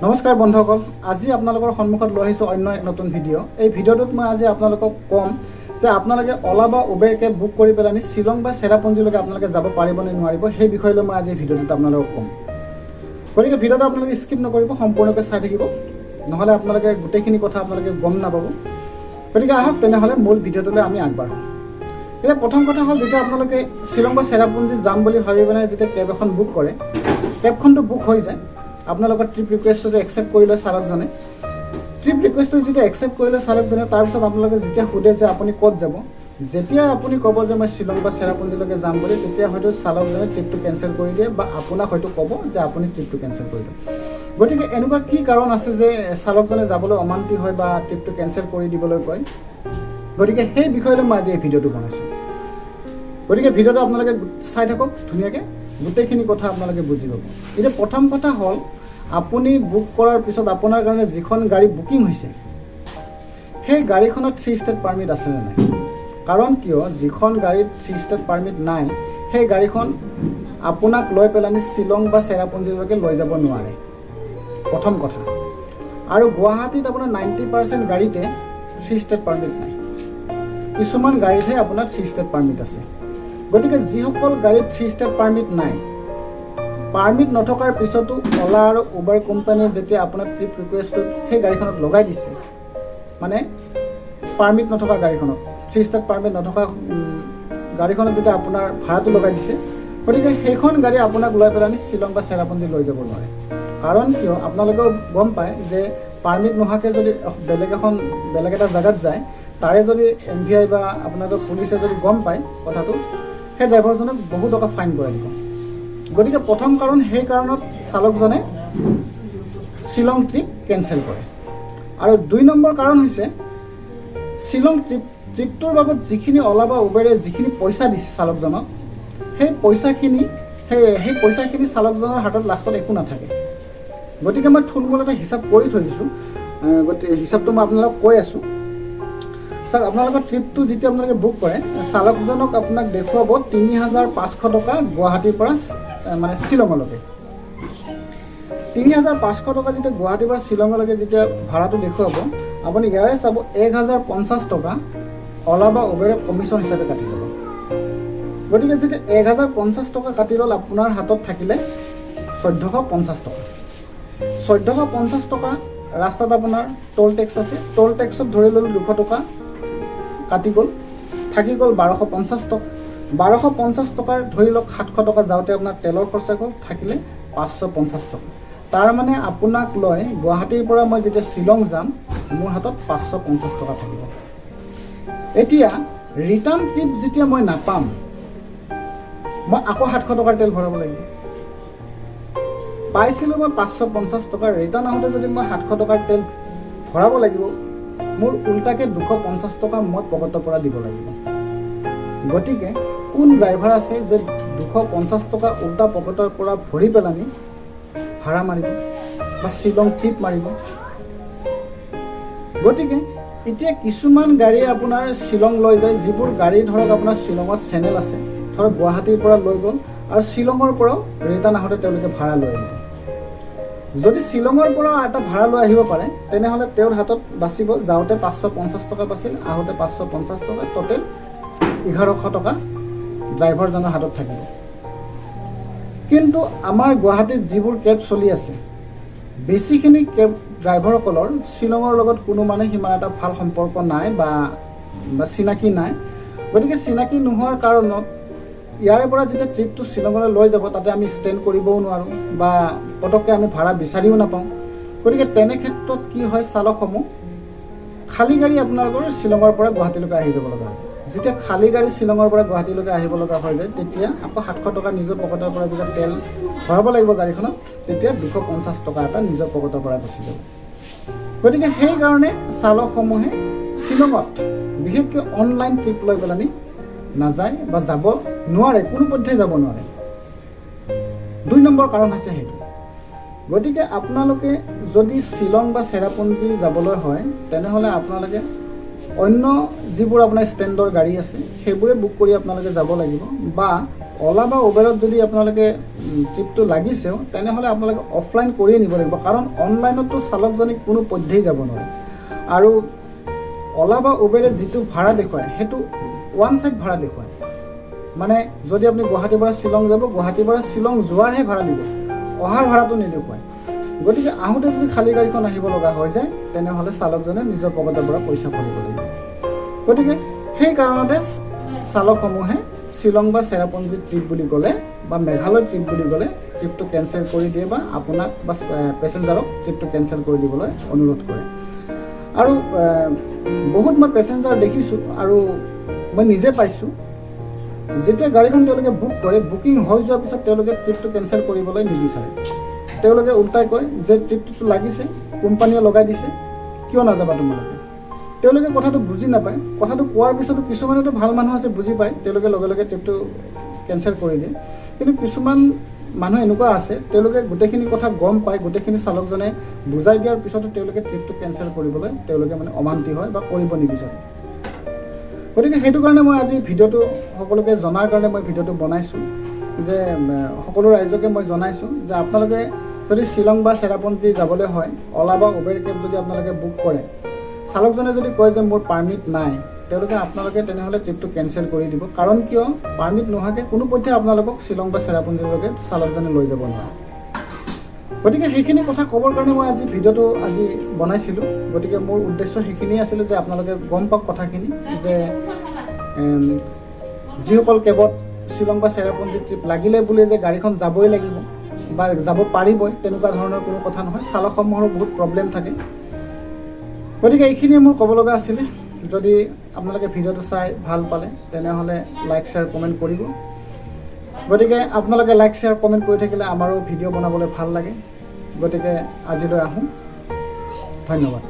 নমস্কাৰ বন্ধুসকল, আজি আপোনালোকৰ সন্মুখত লৈ আহিছোঁ অন্য এক নতুন ভিডিঅ'। এই ভিডিঅ'টোত মই আজি আপোনালোকক ক'ম যে আপোনালোকে অ'লা বা উবেৰ কেব বুক কৰি পেলানি শ্বিলং বা চেৰাপুঞ্জীলৈকে আপোনালোকে যাব পাৰিব নে নোৱাৰিব, সেই বিষয়লৈ মই আজি এই ভিডিঅ'টোত আপোনালোকক ক'ম। গতিকে ভিডিঅ'টো আপোনালোকে স্কিপ নকৰিব, সম্পূৰ্ণকৈ চাই থাকিব, নহ'লে আপোনালোকে গোটেইখিনি কথা আপোনালোকে গম নাপাব। গতিকে আহক তেনেহ'লে মূল ভিডিঅ'টোলৈ আমি আগবাঢ়োঁ। এতিয়া প্ৰথম কথা হ'ল, যেতিয়া আপোনালোকে শ্বিলং বা চেৰাপুঞ্জী যাম বুলি ভাবি পেলাই যেতিয়া কেব এখন বুক কৰে, কেবখনটো বুক হৈ যায়, আপোনালোকৰ ট্ৰিপ ৰিকুৱেষ্টটো একচেপ্ট কৰি লয় চালকজনে। ট্ৰিপ ৰিকুৱেষ্টটো যেতিয়া একচেপ্ট কৰি লয় চালকজনে, তাৰপিছত আপোনালোকে যেতিয়া সোধে যে আপুনি ক'ত যাব, যেতিয়া আপুনি ক'ব যে মই শ্বিলং বা চেৰাপুঞ্জীলৈকে যাম বুলি, তেতিয়া হয়তো চালকজনে ট্ৰিপটো কেঞ্চেল কৰি দিয়ে বা আপোনাক হয়তো ক'ব যে আপুনি ট্ৰিপটো কেঞ্চেল কৰি দিয়ক। গতিকে এনেকুৱা কি কাৰণ আছে যে চালকজনে যাবলৈ অমান্তি হয় বা ট্ৰিপটো কেঞ্চেল কৰি দিবলৈ কয়? গতিকে সেই বিষয়লৈ মই আজি এই ভিডিঅ'টো বনাইছোঁ। গতিকে ভিডিঅ'টো আপোনালোকে চাই থাকক ধুনীয়াকৈ, গোটেইখিনি কথা আপোনালোকে বুজি পাব। এতিয়া প্ৰথম কথা হ'ল, আপুনি বুক কৰাৰ পিছত আপোনাৰ কাৰণে যিখন গাড়ী বুকিং হৈছে, সেই গাড়ীখনত থ্ৰী ষ্টেট পাৰ্মিট আছেনে নাই। কাৰণ কিয়, যিখন গাড়ীত থ্ৰী ষ্টেট পাৰ্মিট নাই, সেই গাড়ীখন আপোনাক লৈ পেলানি শ্বিলং বা চেৰাপুঞ্জীলৈকে লৈ যাব নোৱাৰে, প্ৰথম কথা। আৰু গুৱাহাটীত আপোনাৰ 90% গাড়ীতে থ্ৰী ষ্টেট পাৰ্মিট নাই, কিছুমান গাড়ীতহে আপোনাৰ থ্ৰী ষ্টেট পাৰ্মিট আছে। গতিকে যিসকল গাড়ীত থ্ৰী ষ্টেট পাৰ্মিট নাই, পাৰ্মিট নথকাৰ পিছতো অ'লা আৰু উবাৰ কোম্পানীয়ে যেতিয়া আপোনাৰ ট্ৰিপ ৰিকুৱেষ্টটো সেই গাড়ীখনত লগাই দিছে, মানে পাৰ্মিট নথকা গাড়ীখনত, থ্ৰী ষ্টেট পাৰ্মিট নথকা গাড়ীখনত যেতিয়া আপোনাৰ ভাড়াটো লগাই দিছে, গতিকে সেইখন গাড়ী আপোনাক লৈ পেলানি শ্বিলং বা চেৰাপুঞ্জী লৈ যাব নোৱাৰে। কাৰণ কিয়, আপোনালোকেও গম পায় যে পাৰ্মিট নোহোৱাকৈ যদি বেলেগ এটা জেগাত যায়, তাৰে যদি এমভিআই বা আপোনালোকৰ পুলিচে যদি গম পায় কথাটো, সেই ড্ৰাইভাৰজনক বহু টকা ফাইন কৰাই দিব। গতিকে প্ৰথম কাৰণ, সেই কাৰণত চালকজনে শ্বিলং ট্ৰিপ কেঞ্চেল কৰে। আৰু দুই নম্বৰ কাৰণ হৈছে, শ্বিলং ট্ৰিপটোৰ বাবদ যিখিনি অ'লা বা উবেৰে যিখিনি পইচা দিছে চালকজনক, সেই পইচাখিনি চালকজনৰ হাতত লাষ্টত একো নাথাকে। গতিকে মই থুলমূল এটা হিচাপ কৰি থৈ দিছোঁ। গতিকে হিচাপটো মই আপোনালোকক কৈ আছোঁ। চাওক, আপোনালোকৰ ট্ৰিপটো যেতিয়া আপোনালোকে বুক কৰে, চালকজনক আপোনাক দেখুৱাব 3500 টকা গুৱাহাটীৰ পৰা মানে শ্বিলঙলৈকে। 3500 টকা যেতিয়া গুৱাহাটীৰ পৰা শ্বিলঙলৈকে যেতিয়া ভাড়াটো দেখুৱাব, আপুনি ইয়াৰে চাব 1050 টকা অ'লা বা উবেৰে কমিশ্যন হিচাপে কাটি ল'ব। গতিকে যেতিয়া 1050 টকা কাটি ল'ল, আপোনাৰ হাতত থাকিলে 1450 টকা। 1450 টকা ৰাস্তাত আপোনাৰ টোল টেক্স আছে, টোল টেক্সত ধৰি ল'লোঁ 200 টকা কাটি গ'ল, থাকি গ'ল 1250 টকা। 1250 টকাৰ ধৰি লওক 700 টকা যাওঁতে আপোনাৰ তেলৰ খৰচা গ'ল, থাকিলে 550 টকা। তাৰ মানে আপোনাক লৈ গুৱাহাটীৰ পৰা মই যেতিয়া শ্বিলং যাম, মোৰ হাতত 550 টকা থাকিব। এতিয়া ৰিটাৰ্ণ ট্ৰিপ যেতিয়া মই নাপাম, মই আকৌ 700 টকাৰ তেল ভৰাব লাগিব। পাইছিলোঁ মই 550 টকা, ৰিটাৰ্ণ আহোঁতে যদি মই 700 টকাৰ তেল ভৰাব লাগিব, মোৰ উল্টাকৈ 250 টকা মই পকেটৰ পৰা দিব লাগিব। গতিকে কোন ড্ৰাইভাৰ আছে যে 250 টকা উল্টা পকেটৰ পৰা ভৰি পেলানি ভাড়া মাৰিব বা শ্বিলং ট্ৰিপ মাৰিব? গতিকে এতিয়া কিছুমান গাড়ী আপোনাৰ শ্বিলং লৈ যায়, যিবোৰ গাড়ী ধৰক আপোনাৰ শ্বিলঙত চেনেল আছে, ধৰক গুৱাহাটীৰ পৰা লৈ গ'ল আৰু শ্বিলঙৰ পৰাও ৰিটাৰ্ণ আহোঁতে তেওঁলোকে ভাড়া লৈ আহিব। যদি শ্বিলঙৰ পৰা এটা ভাড়া লৈ আহিব পাৰে, তেনেহ'লে তেওঁৰ হাতত বাচিব, যাওঁতে 550 টকা বাচিল, আহোঁতে 550 টকা, ট'টেল 1100 টকা ড্ৰাইভাৰজনৰ হাতত থাকিব। কিন্তু আমাৰ গুৱাহাটীত যিবোৰ কেব চলি আছে, বেছিখিনি কেব ড্ৰাইভাৰসকলৰ শ্বিলঙৰ লগত কোনো মানে সিমান এটা ভাল সম্পৰ্ক নাই বা চিনাকি নাই। গতিকে চিনাকি নোহোৱাৰ কাৰণত ইয়াৰে পৰা যেতিয়া ট্ৰিপটো শ্বিলঙলৈ লৈ যাব, তাতে আমি ষ্টেণ্ড কৰিবও নোৱাৰোঁ বা পটককৈ আমি ভাড়া বিচাৰিও নাপাওঁ। গতিকে তেনে ক্ষেত্ৰত কি হয়, চালকসমূহ খালী গাড়ী আপোনালোকৰ শ্বিলঙৰ পৰা গুৱাহাটীলৈকে আহি যাব লগা হয়। যেতিয়া খালী গাড়ী শ্বিলঙৰ পৰা গুৱাহাটীলৈকে আহিব লগা হৈ যায়, তেতিয়া আকৌ 700 টকা নিজৰ পকেটৰ পৰা যেতিয়া তেল ভৰাব লাগিব গাড়ীখনত, তেতিয়া 250 টকা এটা নিজৰ পকেটৰ পৰা গুচি যাব। গতিকে সেইকাৰণে চালকসমূহে শ্বিলঙত বিশেষকৈ অনলাইন ট্ৰিপ লৈ পেলানি নাযায় বা যাব নোৱাৰে, কোনো পধ্যেই যাব নোৱাৰে। দুই নম্বৰ কাৰণ হৈছে সেইটো। গতিকে আপোনালোকে যদি শ্বিলং বা চেৰাপুঞ্জী যাবলৈ হয়, তেনেহ'লে আপোনালোকে অন্য যিবোৰ আপোনাৰ ষ্টেণ্ডৰ গাড়ী আছে, সেইবোৰে বুক কৰি আপোনালোকে যাব লাগিব। বা অ'লা বা উবেৰত যদি আপোনালোকে ট্ৰিপটো লাগিছেও, তেনেহ'লে আপোনালোকে অফলাইন কৰিয়ে নিব লাগিব, কাৰণ অনলাইনততো চালকজনে কোনো পধ্যেই যাব নোৱাৰে। আৰু অ'লা বা উবেৰে যিটো ভাড়া দেখুৱায়, সেইটো ওৱান চাইড ভাড়া দেখুৱায়। মানে যদি আপুনি গুৱাহাটীৰ পৰা শ্বিলং যাব, গুৱাহাটীৰ পৰা শ্বিলং যোৱাৰহে ভাড়া দিব, অহাৰ ভাড়াটো নেদেখুৱায়। গতিকে আহোঁতে যদি খালী গাড়ীখন আহিব লগা হৈ যায়, তেনেহ'লে চালকজনে নিজৰ পকেটৰ পৰা পইচা ভৰিব লাগিব। গতিকে সেই কাৰণতে চালকসমূহে শ্বিলং বা চেৰাপুঞ্জী ট্ৰিপ বুলি ক'লে বা মেঘালয় ট্ৰিপ বুলি ক'লে ট্ৰিপটো কেঞ্চেল কৰি দিয়ে বা আপোনাক বা পেচেঞ্জাৰক ট্ৰিপটো কেঞ্চেল কৰি দিবলৈ অনুৰোধ কৰে। আৰু বহুত মই পেচেঞ্জাৰ দেখিছোঁ আৰু মই নিজে পাইছোঁ, যেতিয়া গাড়ীখন তেওঁলোকে বুক কৰে, বুকিং হৈ যোৱাৰ পিছত তেওঁলোকে ট্ৰিপটো কেঞ্চেল কৰিবলৈ নিবিচাৰে। তেওঁলোকে উল্টাই কয় যে ট্ৰিপটোতো লাগিছে, কোম্পানীয়ে লগাই দিছে, কিয় নাযাবা তোমালোকে? তেওঁলোকে কথাটো বুজি নাপায়। কথাটো কোৱাৰ পিছতো কিছুমানেতো ভাল মানুহ আছে, বুজি পায়, তেওঁলোকে লগে লগে ট্ৰিপটো কেঞ্চেল কৰি দিয়ে। কিন্তু কিছুমান মানুহ এনেকুৱা আছে, তেওঁলোকে গোটেইখিনি কথা গম পায়, গোটেইখিনি চালকজনে বুজাই দিয়াৰ পিছতো তেওঁলোকে ট্ৰিপটো কেঞ্চেল কৰিবলৈ তেওঁলোকে মানে অমান্তি হয় বা কৰিব নিবিচাৰে। গতিকে সেইটো কাৰণে মই আজি ভিডিঅ'টো সকলোকে জনাৰ কাৰণে মই ভিডিঅ'টো বনাইছোঁ যে সকলো ৰাইজকে মই জনাইছোঁ যে আপোনালোকে যদি শ্বিলং বা চেৰাপুঞ্জী যাবলৈ হয়, অ'লা বা উবেৰ কেব যদি আপোনালোকে বুক কৰে, চালকজনে যদি কয় যে মোৰ পাৰ্মিট নাই, আপোনালোকে তেনেহ'লে ট্ৰিপটো কেঞ্চেল কৰি দিব। কাৰণ কিয়, পাৰ্মিট নোহোৱাকৈ কোনো পধ্যে আপোনালোকক শ্বিলং বা চেৰাপুঞ্জীলৈকে চালকজনে লৈ যাব নোৱাৰে। গতিকে সেইখিনি কথা ক'বৰ কাৰণে মই আজি ভিডিঅ'টো আজি বনাইছিলোঁ। গতিকে মোৰ উদ্দেশ্য সেইখিনিয়ে আছিলে যে আপোনালোকে গম পাওক কথাখিনি যে যিসকল কেবত শ্বিলং বা চেৰাপুঞ্জী ট্ৰিপ লাগিলে বুলি যে গাড়ীখন যাবই লাগিব বা যাব পাৰিবই, তেনেকুৱা ধৰণৰ কোনো কথা নহয়। চালকসমূহৰো বহুত প্ৰব্লেম থাকে। গতিকে এইখিনিয়ে মোৰ ক'ব লগা আছিলে। যদি আপোনালোকে ভিডিঅ'টো চাই ভাল পালে, তেনেহ'লে লাইক, শ্বেয়াৰ, কমেণ্ট কৰিব। গতিকে আপোনালোকে লাইক, শ্বেয়াৰ, কমেণ্ট কৰি থাকিলে আমাৰো ভিডিঅ' বনাবলৈ ভাল লাগে। গতিকে আজিলৈ আহোঁ, ধন্যবাদ।